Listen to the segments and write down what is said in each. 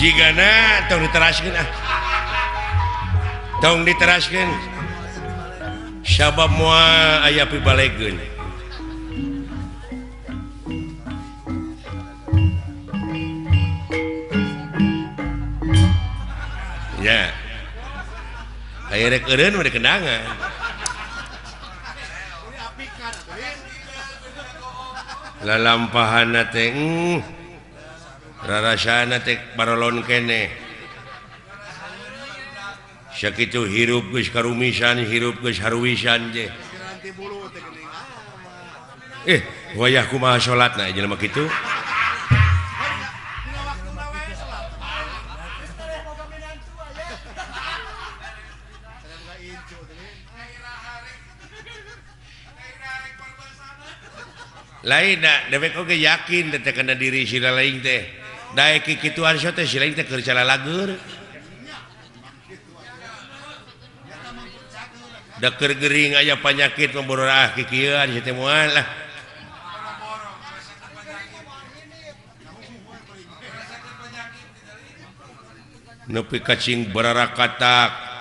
Jigana tong diteraskeun ah. Tong diteraskeun. Sabab moal aya pibalegeun. Ya. Aya rek eureun mah kenangan. Lalampahana teh rarasana teh barolon keneh. Sakitu hirup geus karumisan, hirup geus haruwisan teh. Wayah kumaha salatna jelema kitu? Lain da dewek oge yakin teh kana diri sila lain teh. Daek kikituan so teh sila teh keur calalager. Da keur gering aya panyakit mah kikieuan si teh moal lah. Nepi kacing bararakatak.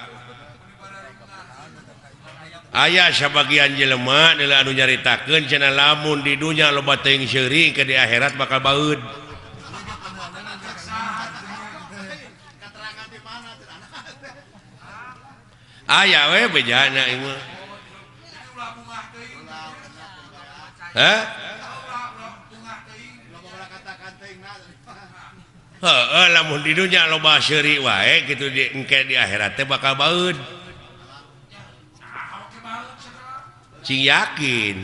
Aya sabagian jelema adalah anu nyaritakeun cenah lamun di dunya loba teuing seuri ke di akhirat bakal baeud. Aya we bejana ieu mah. Hah? Heeh, lamun di dunya loba seuri wae kitu di engke di akhirat teh bakal baeud. Cing yakin.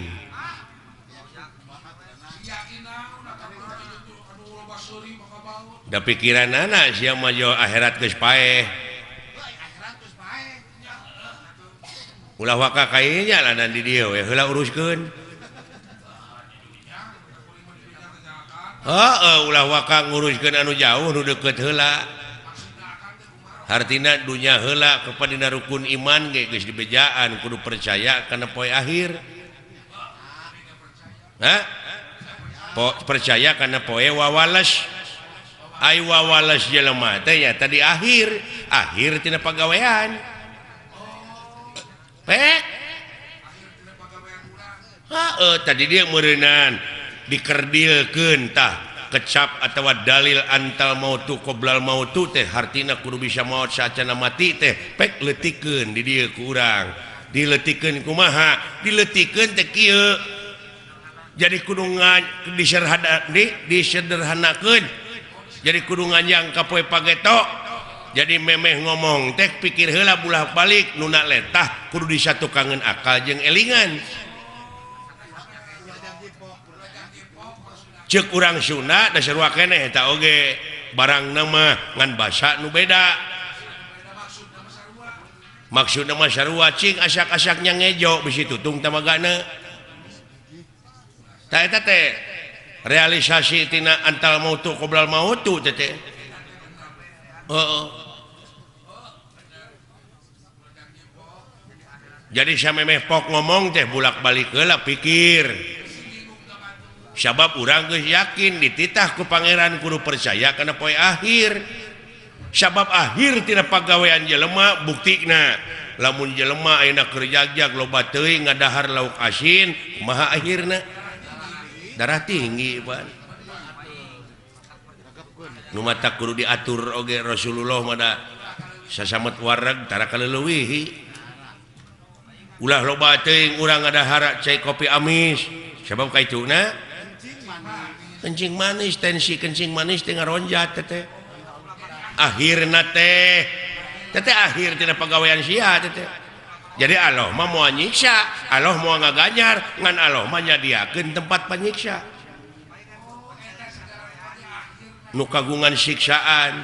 Da pikiranana sia mah jo akhirat geus paeh. Ulah waka kainya lanan di dieu we heula uruskeun. Heeh, ulah waka nguruskeun anu jauh nu deukeut heula. Hartina dunya heula kepada rukun iman ge geus dibejaan kudu percaya kana poe akhir. Hah? Percaya kana poe wawales. Ai wawales jelema teh nya tadi akhir, akhir tina pagawean. Pek. Heeh, tadi dia meureunan dikerdilkeun tah. Kecap atawa dalil antal mautu qoblal mautu teh hartina kudu bisa maot saacana mati teh pek leutikeun di dieu ku urang. Dileutikeun kumaha? Dileutikeun teh kieu. Jadi kudu disederhanakeun. Jadi kudu nganjang ka poe pageto. Jadi memeh ngomong teh pikir heula bulah balik nuna letah kudu disatukangeun akal jeung elingan. Cek urang Sunda da sarua keneh eta oge barang nama ngan basa nu beda. Maksudna mah sarua cing asak-asaknya ngejo bisi tutung tamagana. Tah eta teh realisasi tina antal mautu qoblal mautu teh teh. Heeh. Jadi samemeh pok ngomong teh bulak-balik heula pikir. Sabab urang geus yakin dititah ku pangeran kudu percaya kana poe akhir. Sabab akhir tina pagawean jelema buktina lamun jelema ayeuna keur jagjag loba teuing ngadahar lauk asin kumaha akhirna? Darah tinggi pan. Nu mata kudu diatur oge Rasulullah mah da sasamet wareg tara kaleuwihi. Ulah loba teuing urang ngadahar cai kopi amis sabab kaituna kencing manis, tensi kencing manis teh ngaronjat teteh. Akhirna teh teteh akhir tina pagawean sia teteh. Jadi Allah mah moal nyiksa, Allah moal ngaganjar, ngan Allah mah nyadiakeun tempat panyiksa. Nu kagungan siksaan.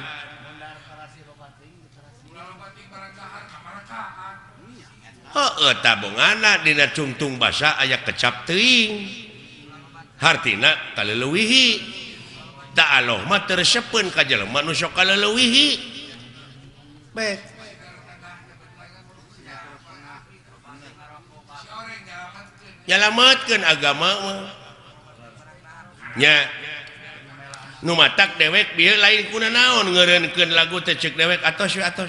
Heueuh tabongana dina cungtung basa aya kecap teuing. Hartina kaleuwihi. Da Allah mah teu resepeun ka jelema nu sok kaleuwihi. Baik. Nyalametkeun agama mah. Nya. Nu matak dewek bieu lain kuna naon ngeureunkeun lagu teh ceuk dewek atos we atos.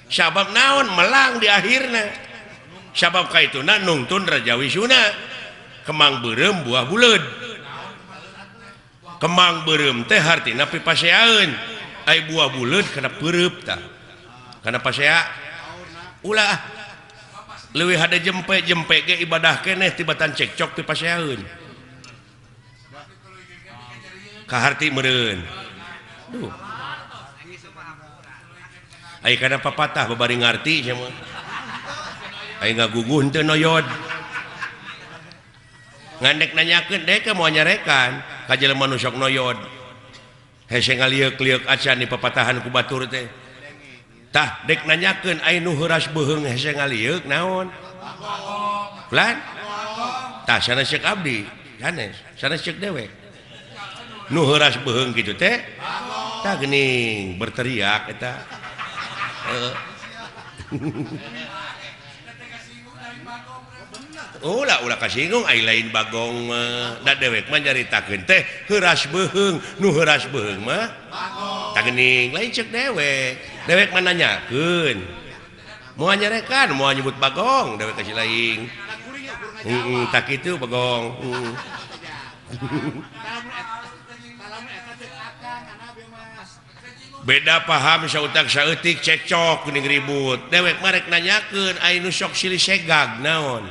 Sabab naon melang di akhirna. Sabab kaituna nungtun Raja Wisuna. Kemang beureum buah buleud. Kemang beureum teh hartina pipaseaeun. Ai buah buleud kana peureup tah. Kana pasea ulah leuwih hade jempe jempe ge ibadah keneh tibatan cekcok pipaseaeun. Kaharti meureun. Duh. Ai kana papatah babari ngarti sia mah. Ai ngaguguh henteu noyod. Ngandek nanyakeun dek moal nyarekan ka jelema nu sok noyod. Hese ngalieuk-lieuk acan di papatahan ku batur teh. Tah dek nanyakeun ai nu heuras beuheung hese ngalieuk naon? Pelan? Tah sanes ceuk abdi, sanes, sanes ceuk dewek. Nu heuras beuheung kitu teh? Tah geuning berteriak eta. Ulah ulah kasinggung ai lain bagong mah. Da dewek mah nyaritakeun teh heuras beuheung, nu heuras beuheung mah tah geuning lain ceuk dewek. Dewek mah nanyakeun. Moal nyarekan, moal nyebut bagong, dewek ka si lain. Heeh, tah kitu bagong. Beda paham sautak saeutik cekcok geuning ribut. Dewek mah rek nanyakeun ai nu sok silih segag naon?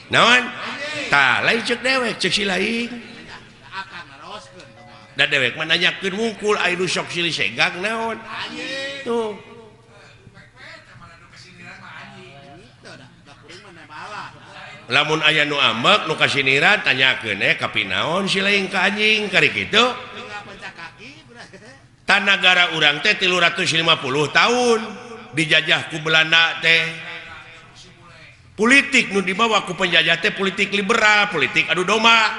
Naon? Tah lain ceuk dewek, ceuk si lain. Da dewek mah nanyakeun wungkul ai nu sok silih segag naon? Tuh. Lamun aya nu ambek nu kasiniran tanyakeun kapinaon si lain ka anjing kari kitu. Tanagara urang teh 350 tahun dijajah ku Belanda teh. Politik nu dibawa ku penjajah teh politik liberal, politik adu domba.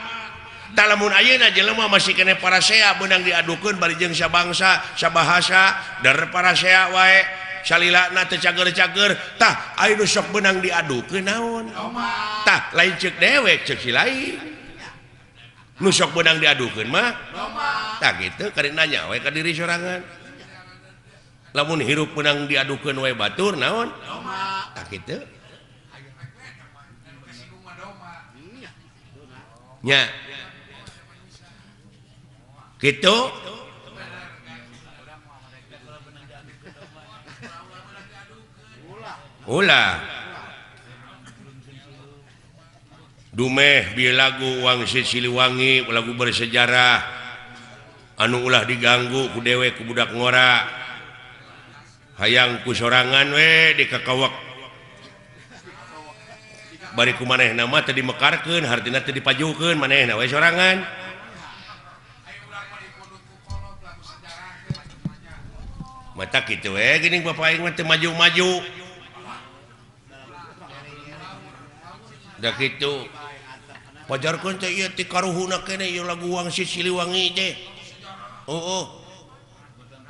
Tah lamun ayeuna jelema masih keneh parasea beunang diadukeun bari jeung sabangsa, sabahasa, der parasea wae. Salilana teu cager-cager. Tah aya nu sok beunang diadukeun naon? Tah lain ceuk dewek, ceuk si lain. Nu sok beunang diadukeun mah tah kitu kari nanya we ka diri sorangan. Lamun hirup beunang diadukeun we batur naon? Tah kitu. Nya. Kitu. Ulah. Dumeh bieu lagu Wangsit Siliwangi lagu bersejarah anu ulah diganggu ku dewek ku budak ngora hayang ku sorangan we dikakawak bari ku manehna mah teu dimekarkeun hartina teu dipajukeun manehna we sorangan mata kitu we geuning bapak aing mah teu maju-maju da kitu pajarkeun teh ieu ti karuhuna keneh ieu lagu Wangsit Siliwangi teh. Oh.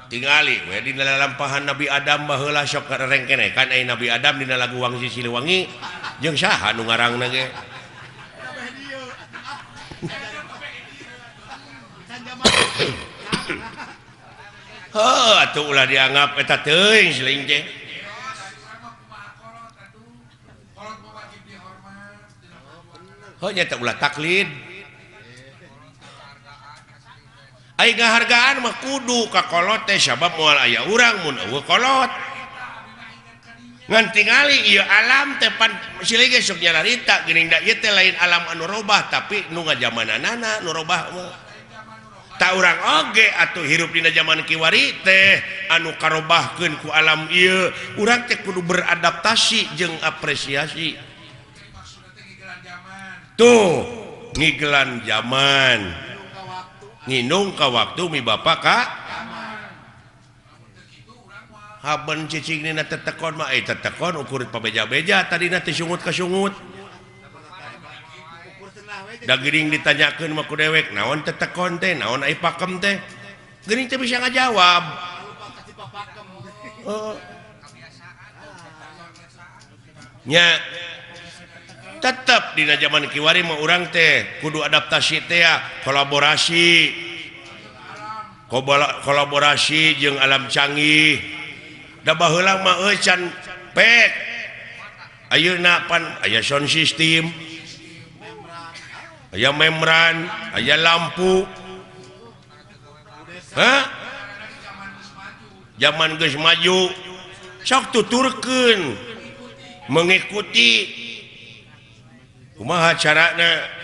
Tingali we dina lalampahan Nabi Adam baheula sok rengkenekan ai Nabi Adam dina lagu Wangsit Siliwangi jeung saha nu ngarangna ge. Heuh atuh ulah dianggap eta teuing siling teh. Heuh nya teh ulah taklid. Ai ngahargaan mah kudu ka kolot teh sabab moal aya urang mun eueuh kolot. Ngan tingali ieu alam teh pan silih ge sok nyararita geuning da ieu teh lain alam anu robah tapi nu ngajamananana nu robah mah. Ta urang oge atuh hirup dina jaman kiwari teh anu karobahkeun ku alam ieu urang teh kudu beradaptasi jeung apresiasi. Tuh ngigelan zaman nginung ka waktu mi bapak ka haben cicing dina tetekon mah tetekon ukur pabeja-beja tadina teh sungut ka sungut da geuning ditanyakeun mah ku dewek naon tetekon teh naon ai pakem teh geuning teh bisa ngajawab nya tetep dina zaman kiwari mah urang teh kudu adaptasi teh kolaborasi Kolaborasi jeung alam canggih da baheula mah euy can pek ayeuna pan aya sound system aya membran aya lampu. Hah? Zaman geus maju sok tuturkeun mengikuti kumaha carana.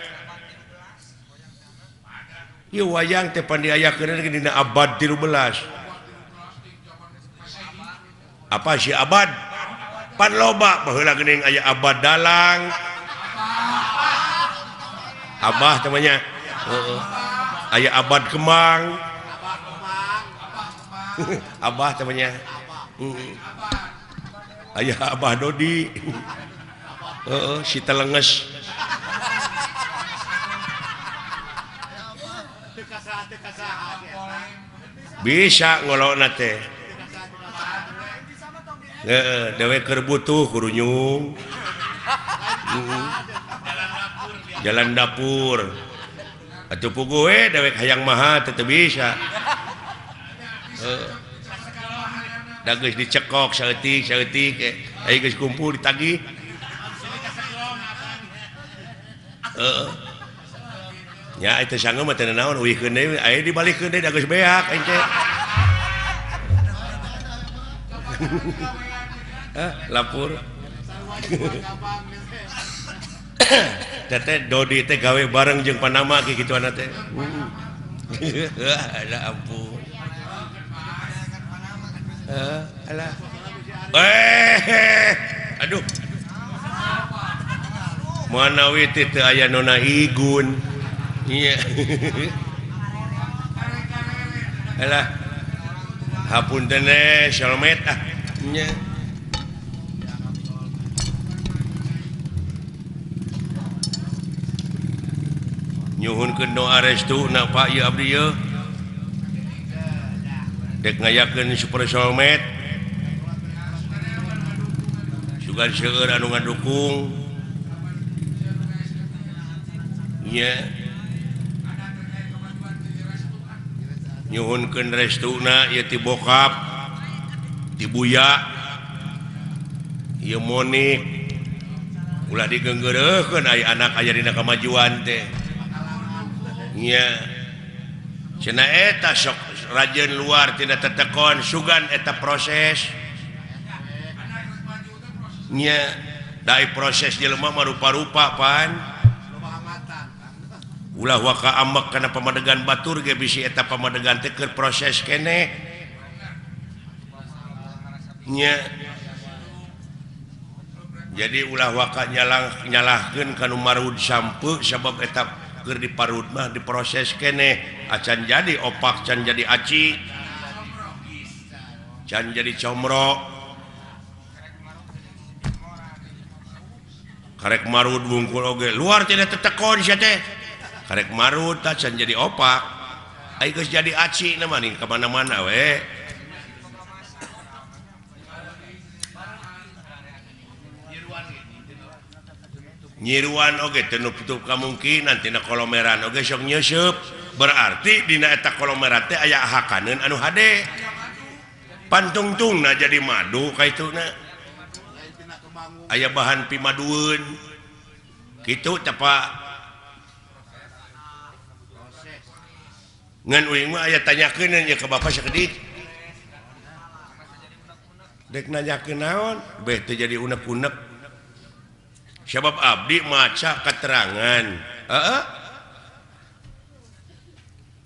Ieu wayang teh pan diayakeun dina abad 13. Apa sih abad? Pan loba baheula geuning aya abad dalang. Abah temannya. Heeh. Aya abad kemang. Abah temannya. Heeh. Aya Abah Dodi. Heeh, si telenges. Bisa ngolokna teh. Heeh, dewek keur butuh kurunyung. Jalan dapur. Atuh puguh we dewek hayang maha teh teu bisa. Heeh. Da geus dicekok saeutik saeutik aya geus kumpul ditagih. Heeh. Ya itu sanggup mah teu naon uihkeun deui aya dibalikeun deui da geus beak aing teh. Lapor. Teteh Dodi teh gawe bareng jeung Panama ki kituana teh. Alah ampun. Alah. Aduh. Manawi teh teu aya nona Igun. Iya. Alah. Hapunten solmet ah. Nya. Nyuhunkeun doa restu na Pak ieu abdi ieu. Dek ngayakeun super solmet. Sugan seueur anu ngadukung. Nya. Nyuhunkeun restuna ieu ti bokap, ti buya, ieu Monik. Ulah digeunggeureuhkeun aya anak aya dina kamajuan teh. Nya. Cenah eta sok rajin luar tina tetekon sugan eta proses. Nya, da proses jelema mah rupa-rupa pan. Ulah waka amek kana pamadegan batur ge bisi eta pamadegan teh keur proses keneh. Nya. Jadi ulah waka nyalahkeun ka nu marud sampeu sabab eta keur diparud mah diproses keneh acan jadi opak can jadi aci can jadi comro karek marud wungkul oge luar tidak tetekon sia teh karek marud tah can jadi opak ai geus jadi aci na mah ka mana-mana we. Nyiruan oge teu nutup kamungkinan tina kolomeran oge sok nyeuseub berarti dina eta kolomeran teh aya hakaneun anu hade pantungtungna jadi madu kaituna aya bahan pimadueun kitu teh Pak. Ngan uing mah aya tanyakeun nya ka bapak sakedik dek nanyakeun naon beh teu jadi unek-unek sebab abdi maca keterangan heeh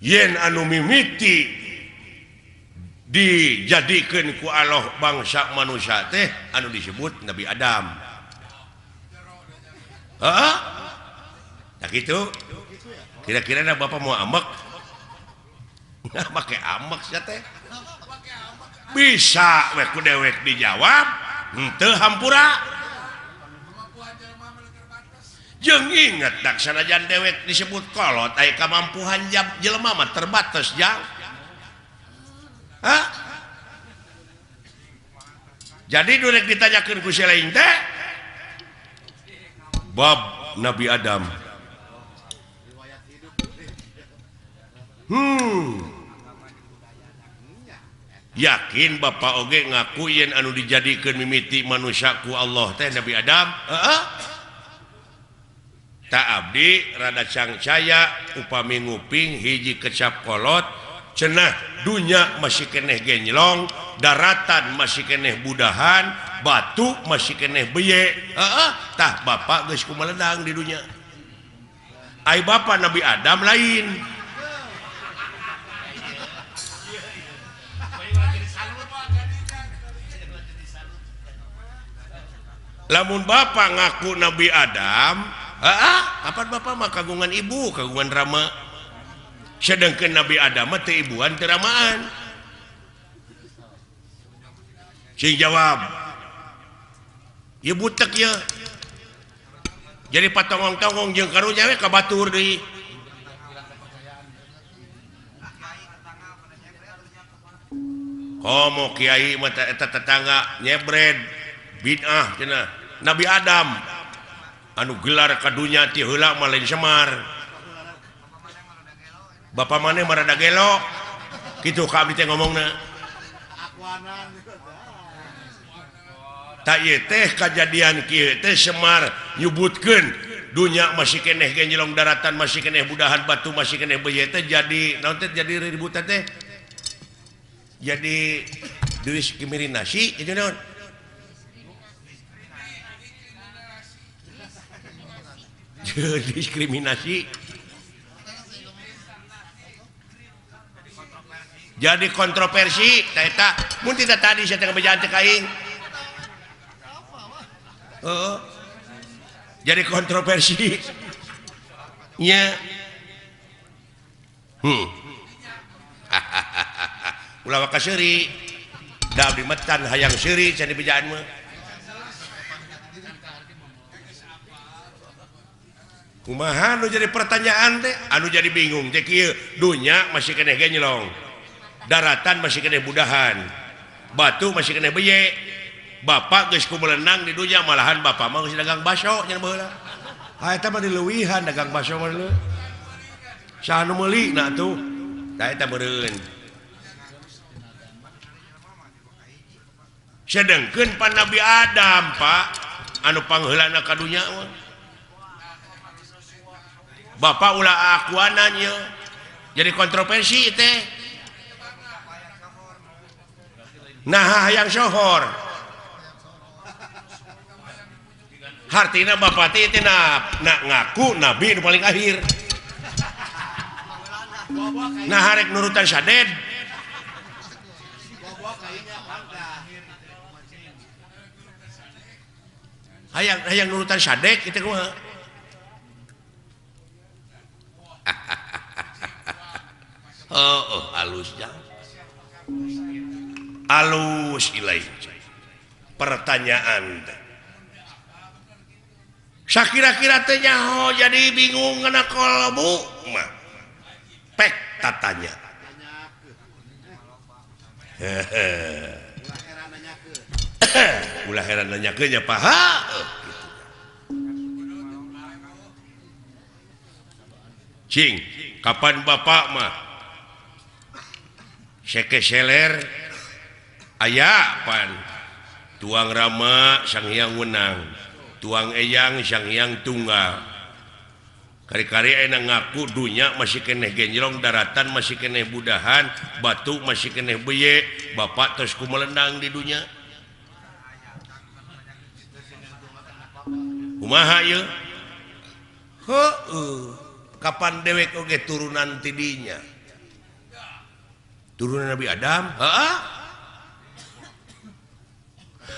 yen anu mimiti dijadikeun ku Allah bangsa manusia teh anu disebut Nabi Adam. Heeh tah kitu kira-kira na bapak mau amek nah make amek sia teh bisa we ku dewek dijawab henteu hampura. Jeung inget dak sanajan dewek disebut kolot aya kamampuhan jelema mah terbatas jang. Hah? Jadi durek ditanyakeun ku si lain teh bab Nabi Adam. Yakin Bapak oge ngaku yen anu dijadikeun mimiti manusia ku Allah teh Nabi Adam. Heeh. Tak abdi rada cangcaya upami nguping hiji kecap kolot cenah dunya masih keneh genjlong, daratan masih keneh budahan, batu masih keneh beye. Heeh, tah bapak geus kumaledang di dunya. Ai bapak Nabi Adam lain. Lamun bapak ngaku Nabi Adam, heeh, kapan bapak mah kagungan ibu, kagungan rama. Sedangkan Nabi Adam mah teu ibuan teu ramaan. Sing jawab. Ieu butek ye. Jadi patongong-tongong jeung karunya we ka batur deui. Komo kiai mah eta tetangga nyebred bid'ah cenah. Nabi Adam anu gelar ka dunya ti heula mah lain Semar. Bapak maneh mah rada gelo. Kitu ka abdi teh ngomongna. Tak ieu teh kajadian kieu teh Semar nyebutkeun dunya masih keneh genjelong, daratan masih keneh budahan, batu masih keneh beuye teh jadi naon teh jadi ributan teh. Jadi diskriminasi itu naon? Diskriminasi. Jadi kontroversi ta eta mun tidak tadi saya teh bejaan teh ka aing. Heeh. Jadi kontroversi. Nya. Ulah waka seuri. Da abdi metan hayang seuri cenah bejaan mah. Kumaha nu jadi pertanyaan teh? Anu jadi bingung teh kieu, dunya masih keneh genjlong. Daratan masih keneh budahan. Batu masih keneh beye. Bapak geus kumelenang di dunya malahan bapak mah geus dagang baso nya baheula. Ha eta mah dileuwihan dagang baso mah leuh. Saha nu meuli na atuh? Da eta meureun. Sedengkeun pan Nabi Adam, Pak, anu pangheulana ka dunya mah. Bapak ulah akuanan ye. Jadi kontroversi teh. Nah hayang sohor. Hartina bapak teh teh na ngaku nabi nu paling akhir. Nah harek nurutan saded. Hayang hayang nurutan sadek kitu kumaha? Oh, oh halus jang. Alus ilai. Pertanyaan teh. Sakira-kira teh nyaho jadi bingung ngana kolbu mah. Pek tatanya. Ulah heran nanyakeun nya Pak. Cing, kapan bapak mah sekeseler aya pan tuang rama sang hyang wenang, tuang eyang sang hyang tunggal. Kari-kari enak ngaku dunya masih keneh genjlong, daratan masih keneh budahan, batu masih keneh beye, bapak terus kumelendang di dunya. Kumaha ieu? Heueuh, kapan dewek oge turunan ti dinya? Turunan Nabi Adam? Heeh.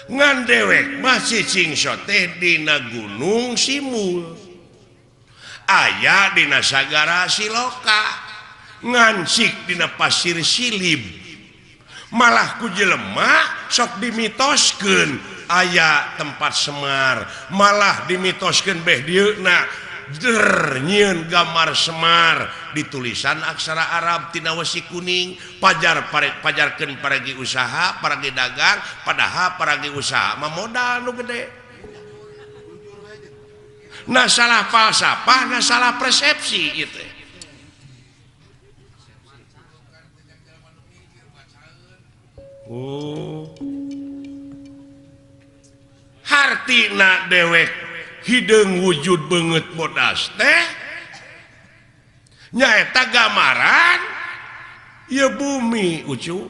Ngan dewek masih cingso teh dina Gunung Simul. Aya dina Sagara Siloka. Ngansik dina Pasir Silib. Malah ku jelema sok dimitoskeun aya tempat Semar, malah dimitoskeun beh dieuna der nyieun gambar Semar ditulisan aksara Arab tina wesi kuning, pajar pajarkeun paragi usaha, paragi dagang, padahal paragi usaha mah modal nu gede. Nah salah falsafah, nah salah persepsi ieu teh. Oh. Hartina dewek hideung wujud beungeut bodas teh nyaeta gambaran ieu bumi ucu.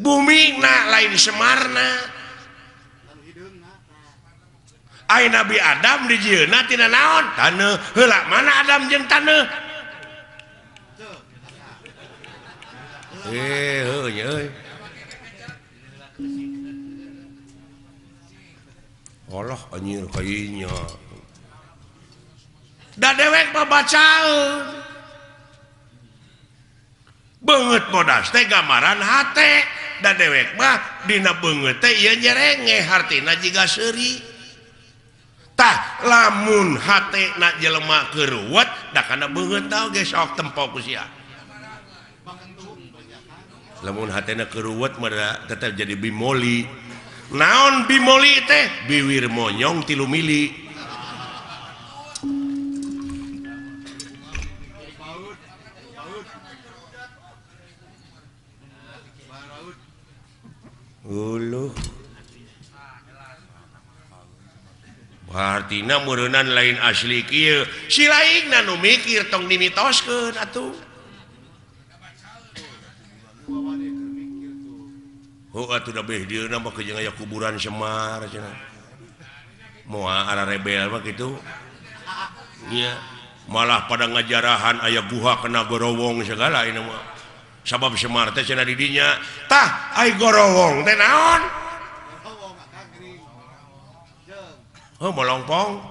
Bumi na lain Semarna. Ai Nabi Adam dijieunna tina naon? Taneuh. Heula mana Adam jeung taneuh? Heuh nya euy. Allah anjir kayunya. Da dewek mah bacaeun. Beungeut bodas teh gambaran hate. Da dewek mah dina beungeut teh ieu nyerenge hartina jiga seuri. Tah lamun hate na jelema keur ruwet da kana beungeut tah oge sok tempo ku sia. Lamun hatena keur ruwet mah tetep jadi bimoli. Naon bimoli teh? Biwir monyong 3 mili. Uluh. Hartina meureunnan lain asli kieu. Si laingna nu mikir tong dimitoskeun atuh. Heuh atuh da beh dieuna mah jeung aya kuburan Semar cenah. Moal ara rebel mah kitu. Nya malah pada ngajarahan aya guha kena gorowong segala ieu mah. Sabab Semar teh cenah di dinya. Tah ai gorowong teh naon? Heuh molongpong.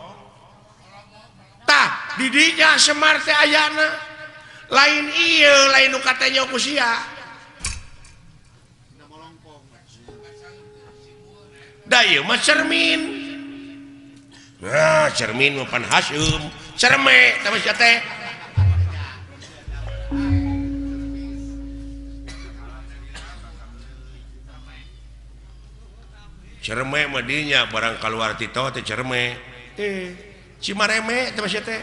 Tah di dinya Semar teh ayana. Lain ieu lain nu katanya ku sia. Da ieu mah cermin. Nah, cermin mah pan haseum. Cerme tah mah sia teh. Cerme mah dinya barang kaluar ti tol teh cerme. Cimareme teh mah sia teh.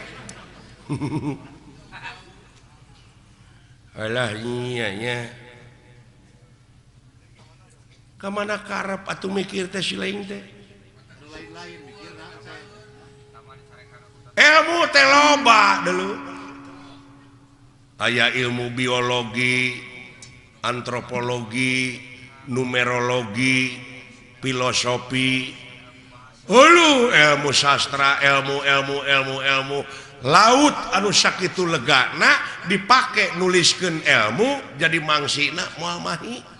Alah nya nya. Ka mana karep atuh mikir teh si lain teh. Ilmu teh loba deuleu. Aya ilmu biologi, antropologi, numerologi, filosofi, hulu ilmu sastra, ilmu ilmu ilmu ilmu laut anu sakitu legana dipake nuliskeun ilmu jadi mangsina moal mahi.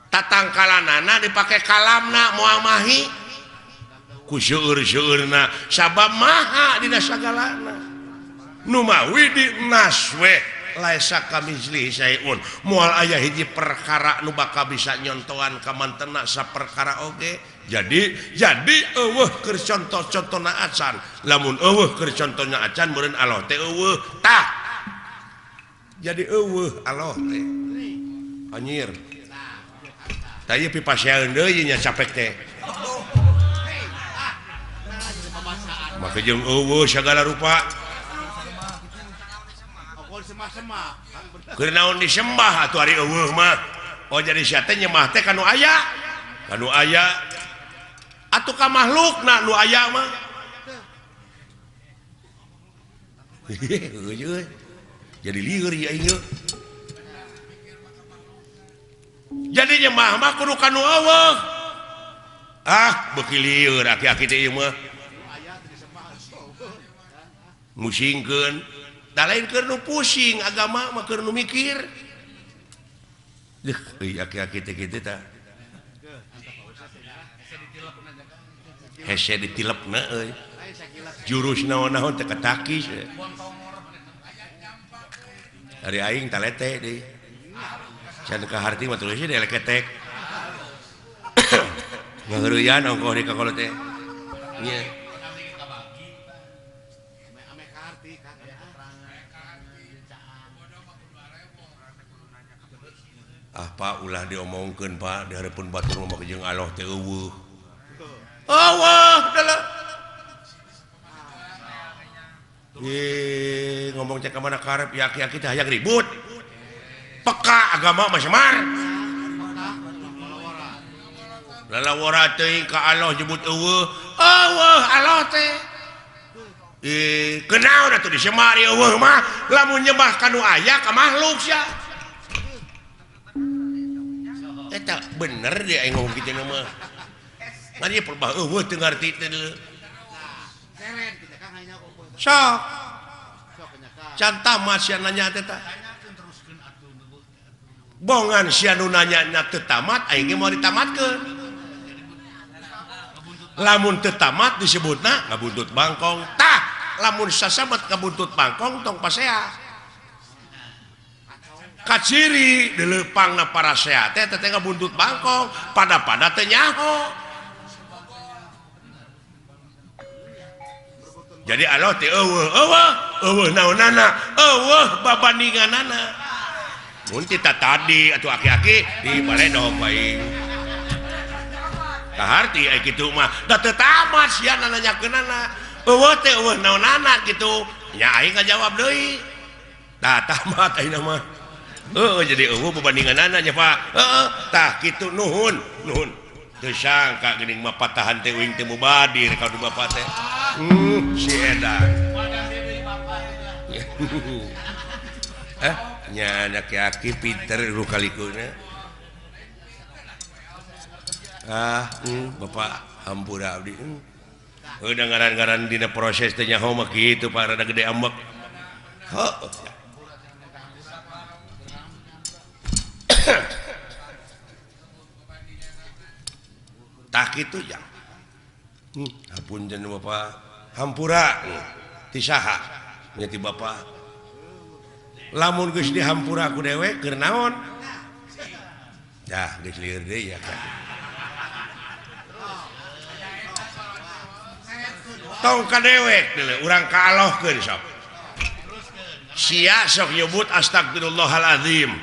Tatangkalanana dipake kalamna moal mahi. Ku seueur-seueurna sabab maha dina sagalana. Nu mawi di naswe laisa kamitslihi syai'un. Moal aya hiji perkara nu bakal bisa nyontoan ka mantena saperkara oge. Jadi eueuh keur contoh-contona acan. Lamun eueuh keur contohna acan meureun Allah teh eueuh. Tah. Jadi eueuh Allah teh. Anjir. Tah ieu pipasean deui nya capek teh. Maka jeung eueuh sagala rupa. Keur naon disembah atuh ari eueuh mah. Oh jadi sia teh nyembah teh ka nu aya. Ka nu aya. Atuh ka makhlukna nu aya mah. Jadi lieur ieu aing. Jadi nyembah mah kudu ka nu eueuh. Ah, beuki lieur aki-aki teh ieu mah. Musingkeun. Da lain keur nu pusing agama mah keur nu mikir. Deuh, euy aki-aki teh kitu tah. Hese ditilepna euy. Jurus naon-naon teh katakis. Ari aing talete deui. Can ka harti mah tulis deui leketek. Ngaheureuyan ongkoh di kakolot teh. Nya. Ah Pak ulah diomongkeun Pak di hareupeun batur mah jeung Allah teh eueuh. Eueuh dalah. Ih, ngomong cek ka mana karep ya aki-aki teh hayang ribut. Peka agama mah Semar. Lalawara teuing ka Allah nyebut eueuh. Eueuh Allah teh. Ih, kunaon atuh di Semar eueuh mah lamun nyembah ka nu aya ka makhluk sia. Eta bener dia aing ngomong kitu mah. Ngan ieu perbah eueuh teu ngarti teh deuleu. Sok. Can tamat sia nanya teh tah. Bongan sia nu nanya nya teu tamat aing ge moal ditamatkeun. Lamun teu tamat disebutna ngabuntut bangkong. Tah, lamun sasabat ngabuntut bangkong tong pasea. Kaciri dileupangna parasea teh teh ngabuntut bangkong, pada-pada teu nyaho. Jadi Allah teh eueuh, eueuh, eueuh naonana, eueuh babandinganana. Mun ti tadi atuh aki-aki di baledog bae. Kaharti ai kitu mah da teu tamat sia nanyakeunana. Eueuh teh eueuh naonana kitu. Nya aing ngajawab deui. Tah tamat ayeuna mah. Heueuh jadi eueuh babandinganana nya Pak. Heueuh tah kitu nuhun, nuhun. Teu sangka geuning mah patahan teh uing teh mubadir ka du bapa teh. Si edan. Nya aki-aki pinter lu kalikuna. Ah, bapak hampura abdi. Udah ngaran-ngaran dina proses teh nyaho mah kitu Pak rada gede ambek. Heuh. Tah kitu jang. Hapunten bapak hampura ti saha nya ti bapak. Lamun geus dihampura ku dewek keur naon? Dah geus lieur deui ya kan. Tong ka dewek deuleu urang ka Allahkeun sok. Sia sok nyebut astagfirullahalazim.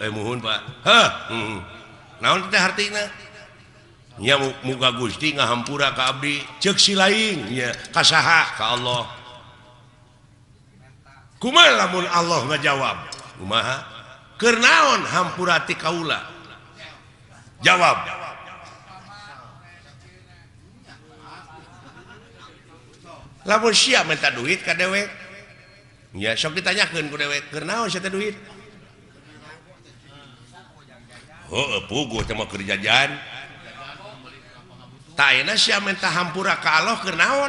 Heuh, muhun Pak. Heuh, naon teh hartina? Nya muga Gusti ngahampura ka abdi ceuk si lain nya ka saha ka Allah. Kumaha lamun Allah ngajawab? Kumaha? Keur naon hampura ti kaula? Jawab. Lamun sia minta duit ka dewek nya sok ditanyakeun ku dewek keur naon sia teh duit? Heueuh puguh teh mah keur jajan. Tah ayeuna sia minta hampura ka Allah keur naon?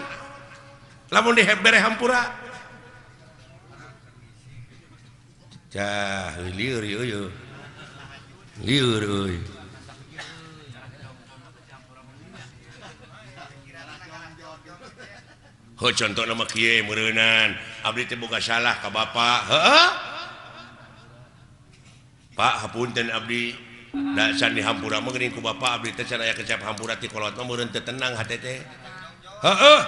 Lamun dibere hampura. Cah lieur ieu. Lieur euy. Heuh contona mah kieu meureunan, abdi teh boga salah ka bapa. Heueuh. Pak hapunten abdi. Da can dihampura mah geuning ku bapa abdi teh can aya kecap hampura ti kolot mah meureun teu tenang hate teh. Heueuh.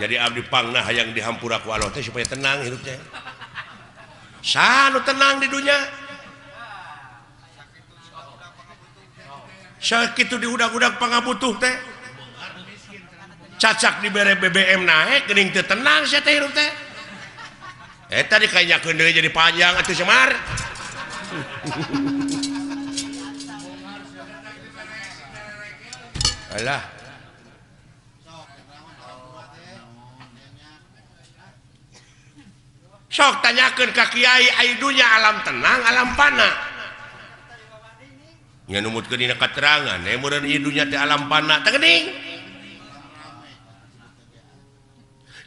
Jadi abdi pangna hayang dihampura ku Allah teh supaya tenang hirup teh. Saha nu tenang di dunya? Sakitu diudag-udag pangabutuh teh. Cacak dibere BBM naek geuning teu tenang sia teh hirup teh. Eta dikainyakeun deui jadi panjang atuh Semar. Alah. Sok tanyakeun ka kiai ai dunya alam tenang alam pana. Nya numutkeun dina katerangan meureun ieu dunya teh alam pana teh geuning.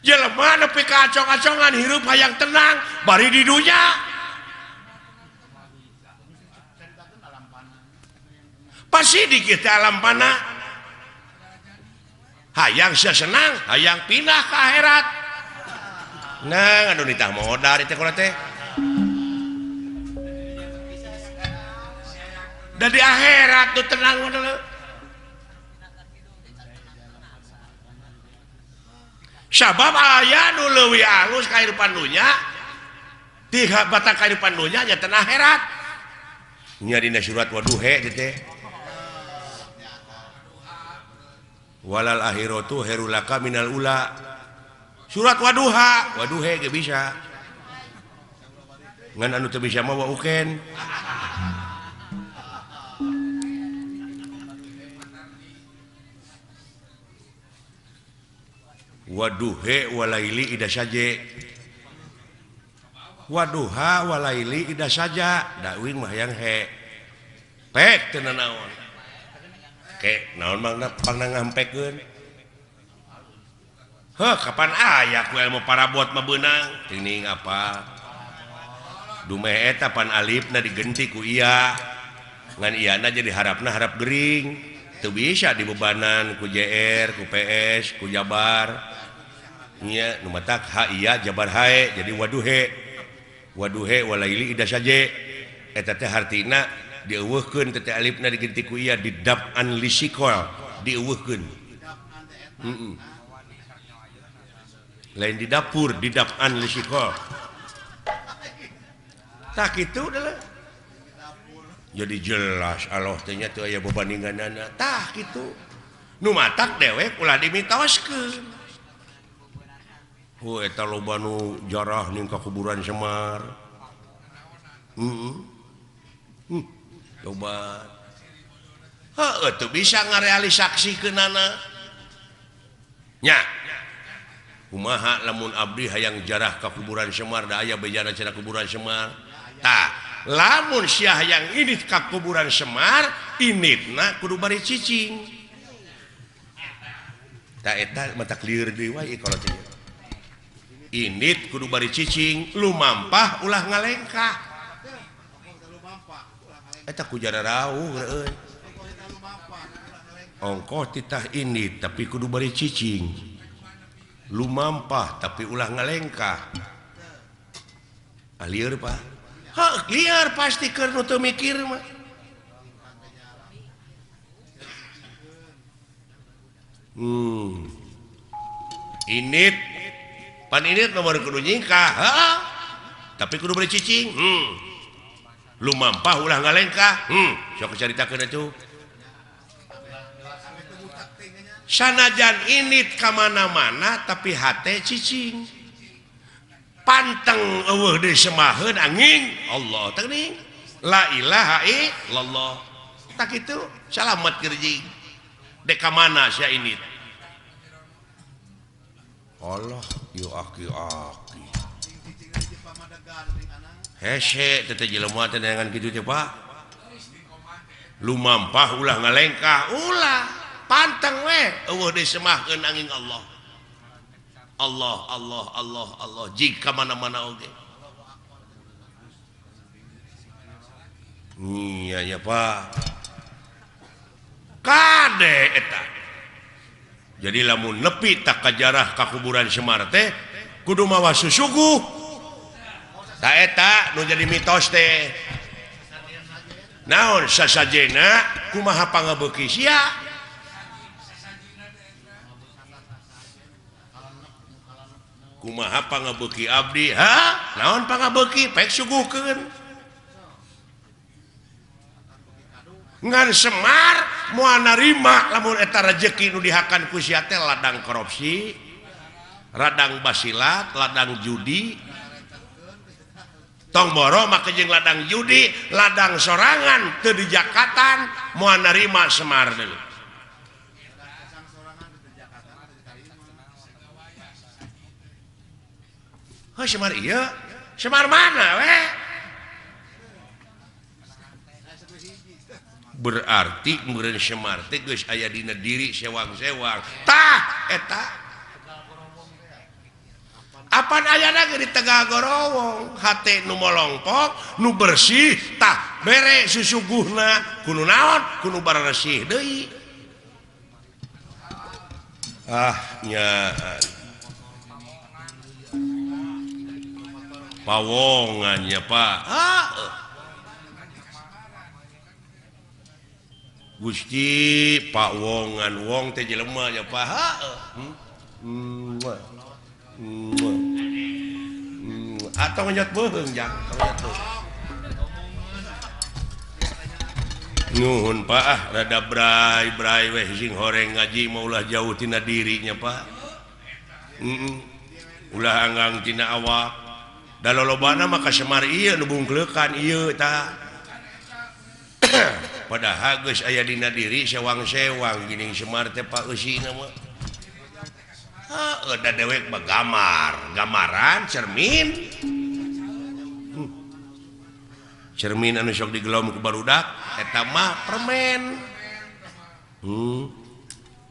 Jelema nepi ka acong-acongan hirup hayang tenang bari di dunya. Pasti dikit teh alam pana. Hayang sia senang, hayang pindah ke akhirat. Nah, aduh nitah modal teh kula teh. Da di akhirat tuh tenang modal. Sabab aya nu leuwih alus kahirupan dunya, ti batang kahirupan dunya nya teh akhirat. Nya dina surat Waduhe teh. Walal akhiratu khairul laka minal ula. Surat waduha, waduhe ge bisa. Ngan anu teu bisa mah wa uken. Waduhe walaili ida saje. Waduha walaili ida saja, da uing mah hayang he. Pek teu nanaon. Ke naon mangna pangna ngampekeun. Heh, kapan aya ku ilmu parabot mah beunang? Tining apa? Dumeh eta pan alifna digenti ku iya. Ngan iyana jadi harapna harap gering. Teu bisa dibebanan ku JR, ku PS, ku Jabar. Nya nu matak ha iya Jabar hae jadi waduhe. Waduhe walaili ida saje. Eta teh hartina dieuweuhkeun teh alifna digenti ku iya didap'an lisikol, dieuweuhkeun. Heeh. Lain di dapur, didap'an lisikol. Tak kitu adalah. Jadi jelas Allah teh nya teu aya bebandinganana. Tah kitu. Nu matak dewek ulah dimitoskeun. Hu eta loba nu jarah ning ka kuburan Semar. Heeh. Loba. Heuh teu bisa ngarealisaksikeunana. Nya. Kumaha lamun abdi hayang jarah ka kuburan Semar da aya bejana cenah kuburan Semar. Tah, lamun sia hayang indit ka kuburan Semar, inditna kudu bari cicing. Tah eta mata lieur deui wae kalau teh. Indit kudu bari cicing, lumampah ulah ngalengkah. Eta ku jara rauh euy. Ongkoh titah indit tapi kudu bari cicing. Lumampah tapi ulah ngalengkah. Ah lieur Pak. Heuh, lieur pasti keur nu teu mikir mah. Init pan init nomor kudu nyingkah, heuh. Tapi kudu bari cicing. Lumampah ulah ngalengkah. Sok caritakeun atuh. Sanajan init ka mana-mana tapi hate cicing. Panteng eueuh deui semaheun angin Allah teh geuning. La ilaha illallah. Tak kitu salamet kerjing. Dek ka mana sia init? Allah yo aki-aki. Hese teh jelema teh neangan kitu teh Pak. Lumampah ulah ngalengkah, ulah panteng we eueuh deui semahkeun angin Allah. Allah Allah Allah Allah jika mana-mana oge. Iya ya Pak. Kade eta. Jadi lamun nepi tak kajarah ka kuburan Semar teh kudu mawa susuguh. Ta eta nu jadi mitos teh. Naon sasajena kumaha pangabeuki sia? Kumaha pangabeuki abdi? Ha? Naon pangabeuki? Pek suguhkeun. Ngan Semar moal narima lamun eta rejeki nu dihakan ku sia teh ladang korupsi, ladang basilat, ladang judi. Tong boro make jeung ladang judi, ladang sorangan teu dijakatan moal narima Semar deui. Heuh Semar ieu, Semar mana we? Berarti meureun Semar teh geus aya dina diri sewang-sewang. Tah eta. Apan ayana ge di Tegal Gorowong, hate nu molongpok, nu bersih, tah bere susuguhna kudu naon? Kudu baresih deui. Ah nya. Pawongan ya Pak. Ah. Gusti Pak Wongan wong teh jelema ya Pak. Atau ngenyot beuheung jang, ngenyot beuheung. Nuhun Pak ah rada bray-bray weh sing horeng ngaji mah ulah jauh tina dirinya Pak. Ulah anggang tina awak. Da lolobana mah ka Semar ieu nu bungkleukan ieu tah. Padahal geus aya dina diri sewang-sewang geuning Semar teh Pak eusina mah. Heuh da dewek mah gamar, gamaran cermin. Cermin anu sok digelom ku barudak eta mah permen.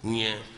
Nya.